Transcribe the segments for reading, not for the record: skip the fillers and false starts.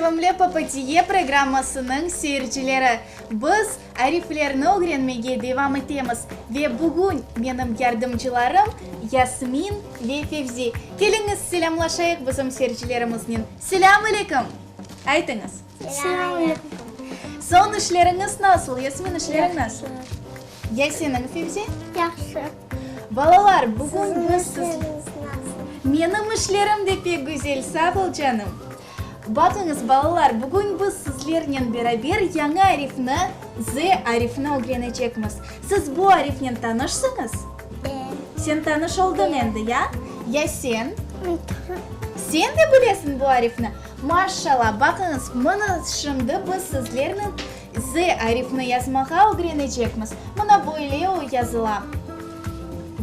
Sevimli PPTE programmasınıñ seyircileri! Biz ariflerni ögrenmege devam etemiz ve bugün menim yardımcılarım Yasmin ve Fevzi. Keliñiz, selâmlaşayıq bizim seyircilerimiznen. Selâm aleyküm! Aytıñız. Selâm aleyküm! Soñ işleriñiz nasıl? Yasmin, işleriñ nasıl? Ya seniñ, Fevzi? Yahşı. Balalar, bugün biz Siziñ işleriñiz nasıl? Menim işlerim de pek güzel, sağ ol, canım. Baqıñız, balalar, bugün biz sizlernen beraber yañı arifni, Z arifini ögrenecekmiz. Siz bu arifnen tanışsıñız? E. Sen tanış oldıñ endi, ya? Ya sen? Men tanışım. Sen de bilesiñ bu arifni? Maşşala, baqıñız, mına şimdi biz sizlernen Z arifini yazmağa ögrenecekmiz. Mına böyle o yazıla.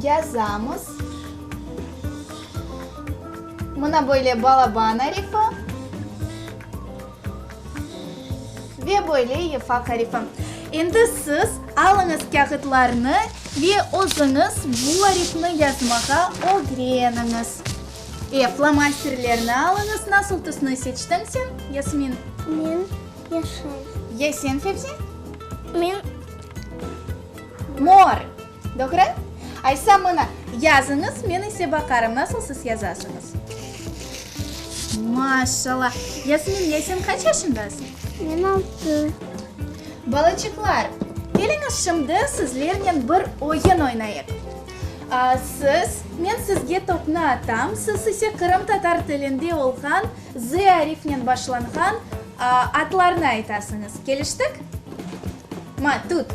Yazamız. Mına böyle balaban arifi. Ve böyle yufaq arifi. Endi siz alıñız kâğıtlarnı ve özüñiz bu arifni yazmağa ögreniñiz. E, flomasterlerni alıñız. Nasıl tüsni seçtiñ sen, Yasmin? Men yeşil. Ya sen, Fevzi? Men. Mor. Doğru? Aysa mına, yazıñız, men ise baqarım, nasıl siz yazasıñız. Maşallah! Yasmin, ya sen qaç yaşındasıñ? Men altı. Balaçıqlar, keliñiz şimdi sizlernen bir oyun oynayıq. Siz, men sizge topnı atam, siz ise qırımtatar tilinde olğan Z arifnen başlanğan adlarnı aytasıñız. Keliştik? Ma, tut.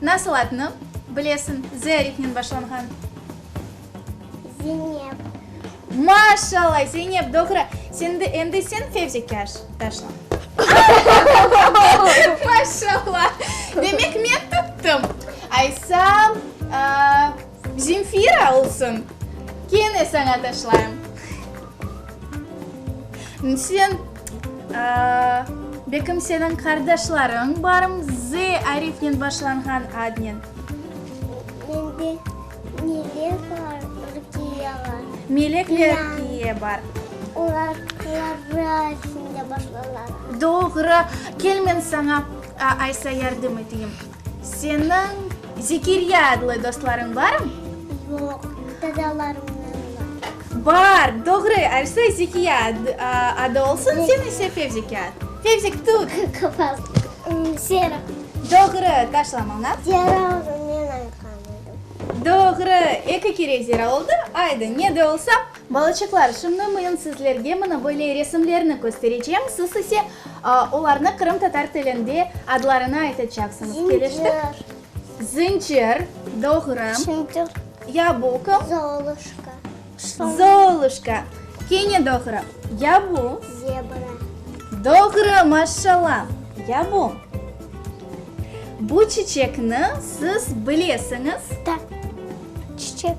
Nasıl adnı bilesiñ, Z arifnen başlanğan? Zeynep. Maşallah, Zeynep, doğru. Şimdi endi sen Fevzike taşla. Maşallah. Demek men tuttım. Aysa, Zemfira olsun. Kene saña taşlayım. Sen, belkim seniñ qardaşlarıñ barmı Z arifnen başlanğan adnen? Mende Melek bar, Rukiye bar. Melek ve Rukiye bar. Olar, olar R arifinde başlanalar. Doğru. Kel men saña, Aysa, yardım eteyim. Seniñ Zekirya adlı dostlarıñ barmı? Yoq, dadalarımnıñ bar. Bar, doğru, Aysa Zekiya adı olsun, sen ise Fevzike ad. Fevzik, tut! Zera. Doğru, taşla maña. Zera olsun, men aytqan edim. Doğru, eki kere Zera oldı. Aydı, ne de olsa. Balaçıqlar, şimdi men sizlerge mına böyle resimlerni kösterecem, siz ise olarnı qırımtatar tilinde adlarını aytacaqsıñız. Keliştik? Zıncır. Zıncır, doğru. Şıncır. Ya bu kim? Zoluşka. Zoluşka. Kene doğru. Ya bu? Zebra. Doğru, maşallah. Ya bu? Bu çiçekni siz bilesiñiz? Ta. Çiçek.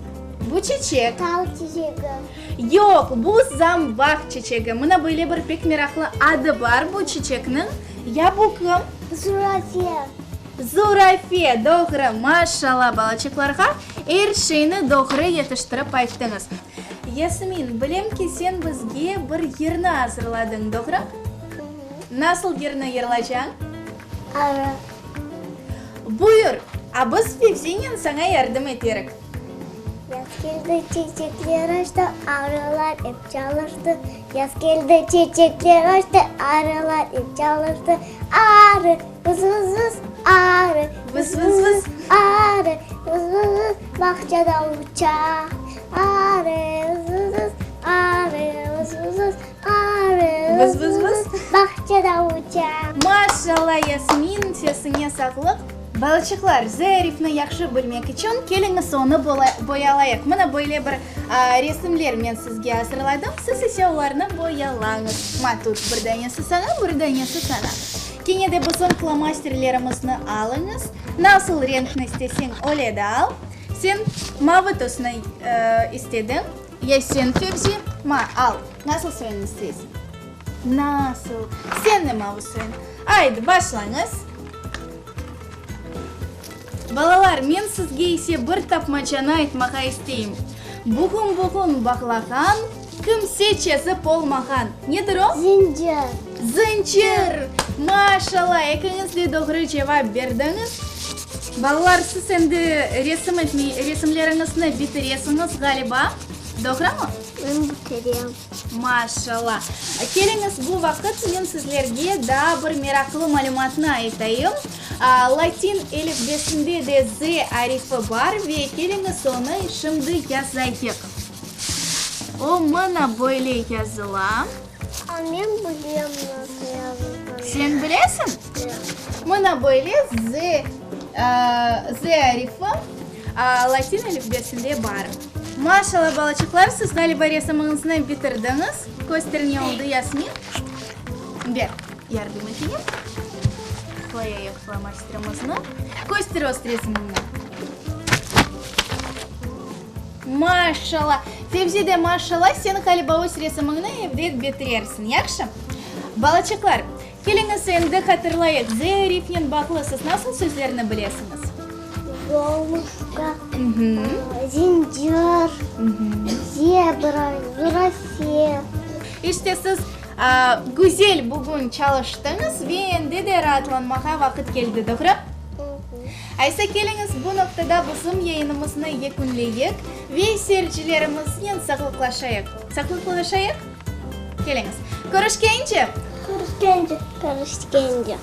Bu çiçek. Tal çiçegi. Yoq, bu zambaq çiçegi. Mına böyle bir pek meraqlı adı bar bu çiçekniñ. Ya bu kim? Zurafe. Zurafe, doğru. Maşallah, balaçıqlarğa er şeyni doğru yetiştirip ayttıñız. Yasmin, bilem ki, sen bizge bir yırnı azırladıñ, doğru? Nasıl yırnı yırlacañ? Arı. Buyur, a biz Fevzinen saña yardım eterik. Yaz keldi, çeçekler açtı, arılar ep çalıştı. Yaz keldi, çeçekler açtı, arılar ep çalıştı. Arı, vız-vız-vız, arı, vız-vız-vız, arı, vız-vız-vız, bağçada uça. Arı, vız-vız-vız, arı, vız-vız-vız. Arı, Vız, vız, vız. Bağçada uça. Maşallah, Yasmin, sesiñe sağlıq. Balaçıqlar, Z arifni yahşı bilmek içün, keliñiz onı boyalayıq. Mına böyle bir resimler men sizge azırladım, siz ise olarnı boyalañız. Ma, tut, bir danesi saña, bir danesi saña. Kene de bizim flomasterlerimizni alıñız. Nasıl renkni isteseñ, öyle de al. Sen mavı tüsni istediñ. Ya sen, Fevzi? Ma, al, nasıl soyunı isteysiñ? Nasıl? Sen de mavı soyun. Aydı, başlañız. Balalar, men sizge ise bir tapmacanı aytmağa isteyim. Buğum-buğum bağlağan. Kimse çezip olmağan. Nedir o? Zincir. Zıncır! Maşallah, ekiñiz de doğru cevap berdiñiz. Balalar, siz endi resim etmey, resimleriñizni bitiresiñiz, ğaliba, doğrumı? Men bitirem. Maşallah. Keliñiz, bu vaqıt men sizlerge daa bir meraqlı malümatnı aytayım. Latin elifbesinde de Z arifi bar ve keliñiz onı şimdi yazayıq. O mına böyle yazıla. A men bilem nasıl yazılğanını. Sen bilesiñ? Mına böyle Z, Z arifi latin elifbesinde bar. Maşallah, balaçıqlar, siz ğaliba resimiñizni bitirdiñiz. Köster ne oldı, Yasmin? Ber, yardım eteyim. Qoyayıq flomasterimizni. Köster öz resimiñni. Maşallah! Fevzi de maşallah, sen ğaliba öz resimiñni evde bitirersiñ, yahşı? Balaçıqlar, keliñiz endi hatırlayıq, Z arifinen bağlı siz nasıl sözlerni bilesiñiz? Zoluşka, zincir, zebra, zürafe. İşte siz güzel bugün çalıştıñız ve endi de raatlanmağa vaqıt keldi, doğru? Aysa keliñiz bu noqtada bizim yayınımıznı yekünleyik ve seyircilerimiznen sağlıqlaşayıq. Sağlıqlaşayıq? Keliñiz. Körüşkence! Körüşkence! Körüşkence!